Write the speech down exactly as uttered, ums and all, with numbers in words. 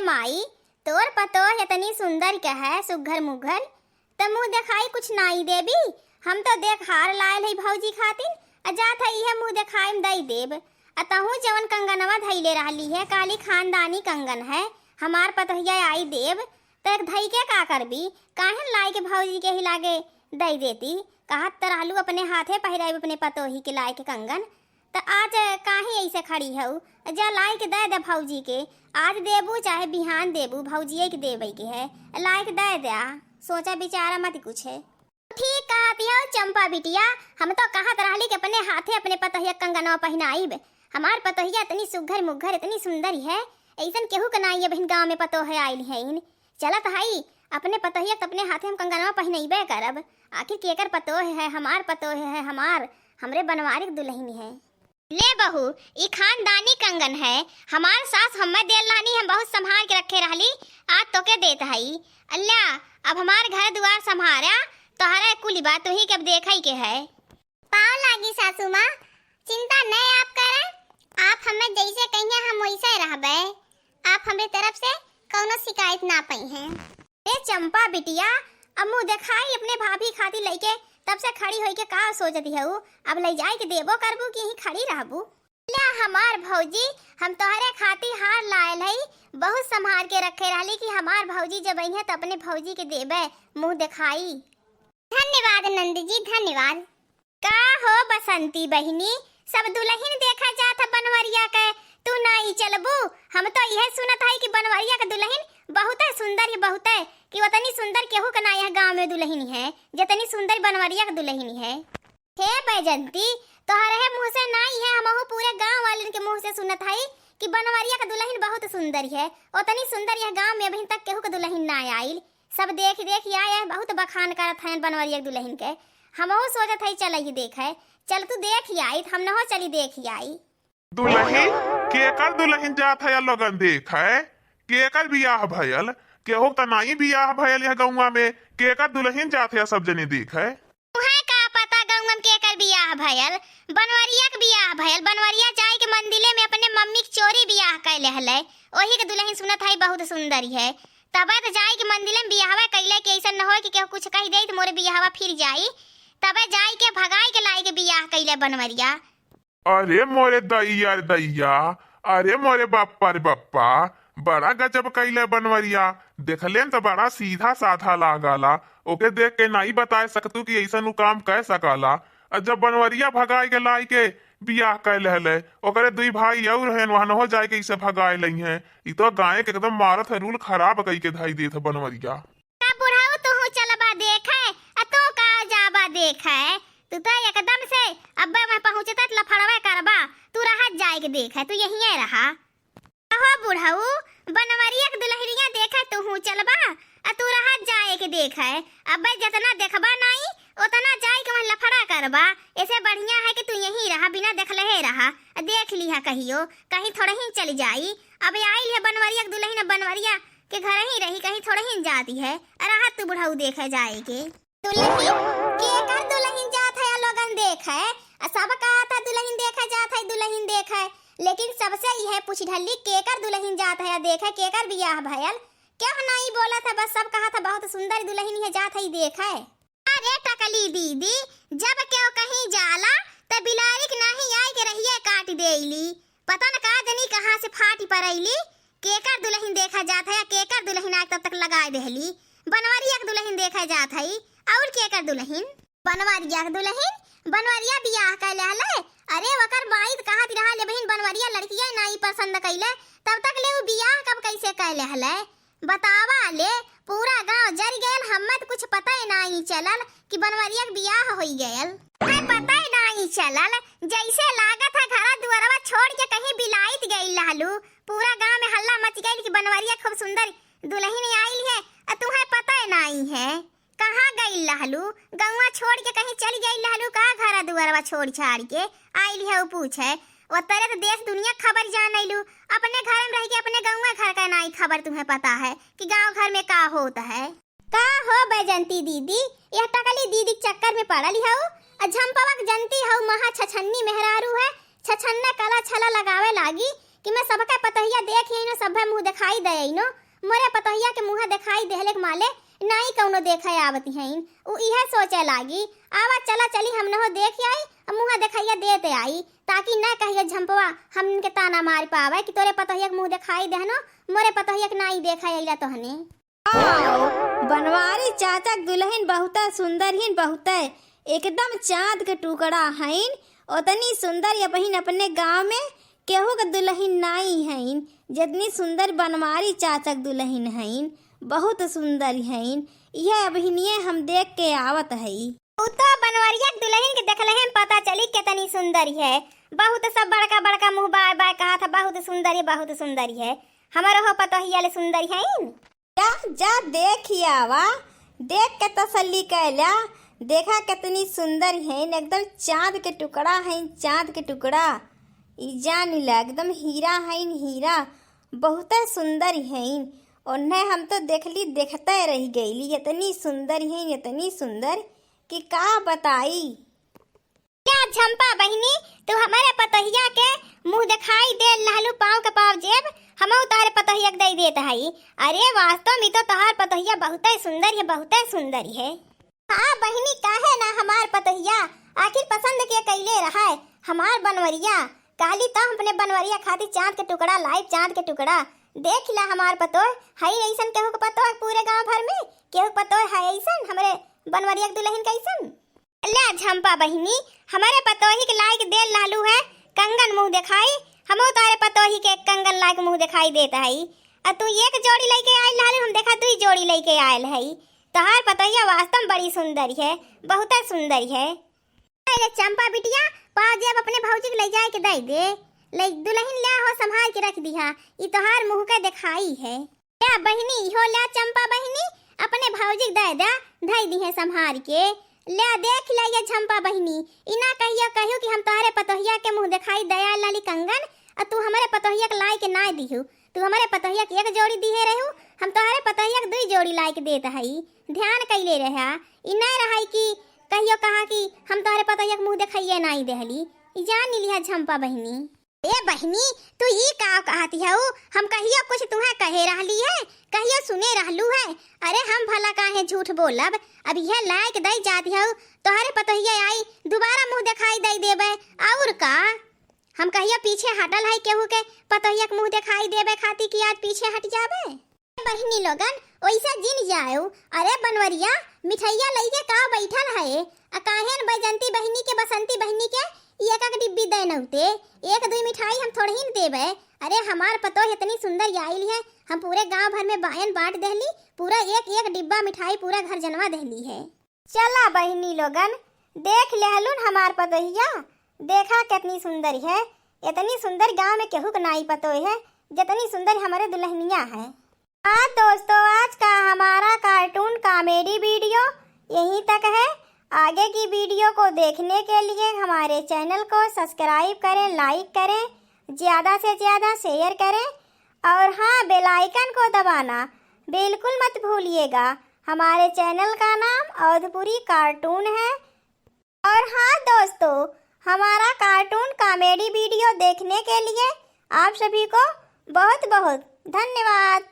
माई, तोर पतोह एतनी सुंदर के है, सुघर मुघर, त मुँह देखाई कुछ नाई देबी? हम तो देख हार लायल हई भौजी खातिर, आ जात है इहे मुँह देखाई में दई देब। आ तहूँ जवन कंगनवा धइले रहली है, कहली खानदानी कंगन है, हमार पतोहिया आई देब, त एक धई के का करबी? काहे न लाई के भौजी के ही लागे दई देती? कहत त रहलू अपने हाथे पहिराइब अपने पतोही के लाई के कंगन, त आज काहे ऐसे खड़ी हऊ? जा लाई के दे दे भौजी के, आज देबू चाहे बिहान देबू, भौजिये के देबे के है, लाई के दे दे। सोचा विचारा मत कुछ है। ठीक कहत हऊ चंपा बिटिया, हम तो कहत रहली कि अपने हाथे अपने पतोहिया कंगनवा पहिनाइब। हमार पतोहिया इतनी सुघर मुघर, इतनी सुंदर है, ऐसन केहू के नाई है बहिन गाँव में पतोह आइल है। चलत हई, अपने पतोहिया के अपने हाथे हम कंगनवा पहिनइबे करब। आखिर केकर पतोह है? हमार पतोह है, हमार, हमरे बनवारी के दुलहिन है। ले बहू, ई खानदानी कंगन है, हमार सास हमें देल रहनी, हम बहुत संभाल के रखे रहली, आज तोके देत हई। अल्ला, अब हमार घर दुआर संभारा, तोहरे कुल बात तुही के अब देखई के है। पाँव लागी सासू माँ, चिंता न आप करें, आप हमें जैसे कहिए हम वैसे रहबे। आप हमरे तरफ से कौनो शिकायत ना पइहें। ए चंपा बिटिया, अब मुँह देखाई अपने भाभी खातिर लइके तब से खड़ी होइके का सोचत हऊ? अब लइ जाइके देबो करबू कि यहीं खड़ी रहबू? ले हमार भौजी, हम तोहरे खातिर हार लायल हई, बहुत संभाल के रखे रहली कि हमार भौजी जब अइहें त अपने भौजी के देबे मुँह देखाई। धन्यवाद नंद जी, धन्यवाद। का हो बसंती बहिनी, सब दुलहिन देखा जात है बनवरिया के, तू नाई चलबू? हम तो इहे सुनत हई कि बनवरिया के दुलहिन बहुते सुंदर है, बहुते, कि ओतनी सुंदर केहू के ना यह गाँव में दुलहिन है, जतनी सुंदर बनवरिया के दुलहिन है। हे बैजंती, तोहरे मुँह से नाई है, हमहू पूरे गाँव वालन के मुँह से सुनत हई कि बनवरिया के दुलहिन बहुत सुंदर है, ओतनी सुंदर यह गाँव में अभी तक केहू के दुलहिन ना आइल। सब देख देख आए हैं, बहुत बखान करत हैं बनवरिया के दुलहिन के। हमहू सोचत हई चलई देखे, चल तू देख आइत, हमनहू चली देख आई। दुलहिन, केकर दुलहिन जात है या लोगन देखे? केकर बियाह भयल? केहू त नाई बियाह भयल यह गौवा में, केकर दुलहिन जात है सब जने देखे? तुहे का पता गौवा में केकर बियाह भयल? बनवरिया के बियाह भयल, बनवरिया जाइके मंदिले में अपने मम्मी के चोरी बियाह कइ लेहले, ओही के दुलहिन सुनत हई बहुत सुंदर है। तबे त जाइके मंदिले में बियाहवा कइले कि अइसन न होए कि केहू कुछ कहि देई त मोरे बियाहवा फिर जाई। तबे जाइके भगाइके लाइके बियाह कइले बनवरिया। अरे मोरे दइया रे दइया, अरे मोरे बप्पा रे बप्पा, बड़ा गजब कइले बनवरिया। देखलेन त बड़ा सीधा साधा लागला, ओके देख के नाई बताए सकतू कि अइसन उ काम कइ सकला। आ जब बनवरिया भगाइके लाइके बियाह कइ लेहले, ओकरे दुई भाई अउर हैं, वहनहू जाइके इसे भगाइ लइहें। ई तो गाँय के एकदम मारत है, रूल खराब कइके धइ देत है बनवरिया। का बुढ़ऊ तुहू चलबा देखे, आ तू का जाबा देखे? तू तो एकदम से अब्बे वहाँ पहुँचते त लफड़वे करबा, तू रहत जाइके देखे, तू यहिये रहा। अहो बुढ़ऊ, बनवरिया के दुलहिनिया देखे तुहू चलबा, आ तू रहत जाइके देखे। अब्बे जतना देखबा नाई, ओतना जाइके वहाँ लफड़ा करबा। एसे बढ़िया है कि तू यहीं रहा, बिना देखलहे रहा, आ देख लिहा कहियो, कहीं थोड़ही चली जाई। अब आइल है बनवरिया के दुलहिन, अब बनवरिया के घरही रही, कहीं थोड़ही जाती है। आ रहत तू बुढ़ऊ देखे जाइके। दुलहिन, केकर दुलहिन जात है, आ लोगन देखे? आ सब कहत है दुलहिन देखे जात है, दुलहिन देखे। लेकिन सबसे इहे पूछ ढली, केकर दुलहिन जात है, आ देखे, केकर बियाह भयल? केहू नाई बोलत है, बस सब कहत है बहुत सुंदर दुलहिन है, जात है, देखे। अरे टकली दीदी, जब केहू कहीं जाला, त बिलारी के नाहीं आइके रहिये काटि देइली। पता न का जनी कहाँ से फाटि परइली, केकर दुलहिन देखा जात है, केकर दुलहिन आइके तब तक लगाइ देहली। बनवरिया के दुलहिन देखा जात है, अउर केकर दुलहिन? बनवरिया के दुलहिन, बनवरिया बियाह कइ लेहले। अरे ओकर माई त कहत रहले बहिन, बनवरिया लड़किया नाई पसंद कइले, तब तक ले उ बियाह कब कइसे कइ लेहले? बतावा ले, पूरा गाँव जरि गयल, हम्मे त कुछ पतइ नाई चलल कि बनवरिया के बियाह होइ गयल। है पतइ नाई चलल, जइसे लागत है घरा दुअरवा छोड़िके कहीं बिलाइत गइल रहलू। पूरा गाँव में हल्ला मचि गइल कि बनवरिया खूब सुंदर दुलहिन आइल है, आ तुहे पतइ नाई है। कहाँ गइल रहलू? गउँवा छोड़िके कहीं चलि गइल रहलू का? घरा दुअरवा छोड़ि छाड़िके आइल है, उ पूछे। ओतरे त देश दुनिया खबर जानइलू, अपने घर में रहिके अपने गउँवा घर का नाई खबर तुहे पता है कि गाँव घर में का होत है। का हो बैजंती दीदी, यह टकली दीदी के चक्कर में पड़ल हऊ? आ झम्पवा के जनती हऊ, महा छछन्नी मेहरारू है, छछन्ना कला छला लगावे लागी। कि मैं सबके पतोहिया देख आइन, सभे मुँह देखाई दे आइन, मोरे पतोहिया के मुँह देखाई देहले के माले नाई कउनो देखे आवत हइन। उ इहे सोचे लागी, आवा चला चली हमनहु देख आई, अउर मुँह देखाइया देते आई, ताकि न कहियो झम्पवा हमन के ताना मार पावे कि तोरे पतोहिया के मुँह देखाई देहनो, मोरे पतोहिया के नाई देखे अइला तोहने। आओ, बनवारी चाचा के दुलहिन बहुते सुंदर हिन, बहुते एकदम चाँद के टुकड़ा हइन। ओतनी सुंदर अबहिन अपने गाँव में केहू के दुलहिन नाई हइन, जेतनी सुंदर बनवारी चाचा के दुलहिन हइन, बहुत सुंदर हइन। इहे अबहिनिये हम देख के आवत हई। उ तो बनवरिया के दुलहिन के देखले ही पता चली केतनी सुंदर है। बहुत सब बड़का बड़का मुँह बाय बाय कहत है, "बहुत सुंदर है, बहुत सुंदर है।" हमरो हो पतोहिया ले सुंदर हइन। जा, जा, देखि आवा, देख के तसल्ली कइला। देखा केतनी सुंदर हइन, एकदम चाँद के टुकड़ा हइन, चाँद के टुकड़ा। ई जानि ला, एकदम हीरा हइन, हीरा, बहुते सुंदर हइन। ओन्हे हम तो देखली, देखते रहि गइली, एतनी सुंदर हइन, एतनी सुंदर कि का बताई। क्या झम्पा बहिनी, तू हमरे पतोहिया के मुँह देखाई दे लहलू, पाँव के पाँव जेब, हमहू तोहरे पतोहिया के दइ देत हई। अरे वास्तव में तो तोहार पतोहिया बहुते सुंदर है, बहुते सुंदर है। हाँ बहिनी, काहे ना हमार पतोहिया, आखिर पसंद के कइले रहे हमार बनवरिया। कहली तो हम अपने बनवरिया खातिर चाँद के टुकड़ा लाइब, चाँद के टुकड़ा। देख ला हमार पतोह, हई अइसन केहू के पतोह पूरे गाँव भर में? केहू के पतोह है अइसन हमरे बनवरिया के दुलहिन कइसन? ले झम्पा बहिनी, हमरे पतोही के लाइक देल रहलू है कंगन मुँह देखाई, हमहू तोहरे पतोही के कंगन लाइक मुँह देखाई देत हई। आ तू एक जोड़ी लइके आइल रहलू, हम देखा दुई जोड़ी लइके आइल हई। तोहार पतोहिया वास्तव में बड़ी सुंदर है, बहुते सुंदर है। अरे चंपा बिटिया, पाँव जेब अपने भौजी के लइ जाए के दइ दे, ले दुलहिन ले हो संभाल के रख दिहा, ई तोहार मुँह के देखाई है। ल्या बहिनी, इहो ल्या चंपा बहिनी, अपने भौजी के दे द्या, धई दिहे संभार के। ल्या देख ल्या ये झम्पा बहिनी, ई ना कहियो कहियो कि हम तोहरे पतोहिया के मुँह देखाई दया लाली कंगन, आ तू हमरे पतोहिया के लाइके नाय दिहू। तू हमरे पतोहिया के एक जोड़ी दिहे रहू, हम तोहरे पतोहिया के दुई जोड़ी लाइके देत हई। ध्यान कइले रहा, ई नाय रहई कि कहियो कहा कि हम तोहरे पतोहिया के मुँह देखाइए नाई देहली। ई जान लिहा झम्पा बहिनी। ए बहिनी, तू ई का कहत हऊ? हम कहियो कुछ तुहें कहे रहली है? कहियो सुने रहलू है? अरे हम भला काहे झूठ बोलब? अब इहे लाइक दई जात हऊ, तोहरे पतोहिया आई, दुबारा मुँह देखाई दई देबे, अउर का? हम कहियो पीछे हटल है केहू के पतोहिया के मुँह देखाई देबे खातिर कि आज पीछे हट जाबे? बहिनी लोगन, ओइसे जिन जाएउ। अरे बनवरिया, मिठाइया लइके का बैठल है? आ काहेन बैजंती बहिनी के, बसंती बहिनी के ई एक एक डिब्बी दे नौते? एक दुई मिठाई हम थोड़हिन देबे। अरे हमार पतोह इतनी सुंदर आइल है, हम पूरे गांव भर में बायन बांट देहली, पूरा एक एक डिब्बा मिठाई पूरा घर जनवा देहली है। चला बहिनी लोगन, देख लेहलुन हमार पतोहिया, देखा कितनी सुंदर है। इतनी सुंदर गांव में केहू के नाई पतोह है, जितनी सुंदर हमरे दुल्हनिया है। हाँ दोस्तों, आज का हमारा cartoon comedy video यहीं तक है। आगे की video को देखने के लिए हमारे channel को subscribe करें, like करें, ज़्यादा से ज़्यादा share करें और हाँ, bell icon को दबाना बिल्कुल मत भूलिएगा। हमारे channel का नाम अवधपुरी cartoon है। और हाँ दोस्तों, हमारा cartoon comedy video देखने के लिए आप सभी को बहुत बहुत धन्यवाद।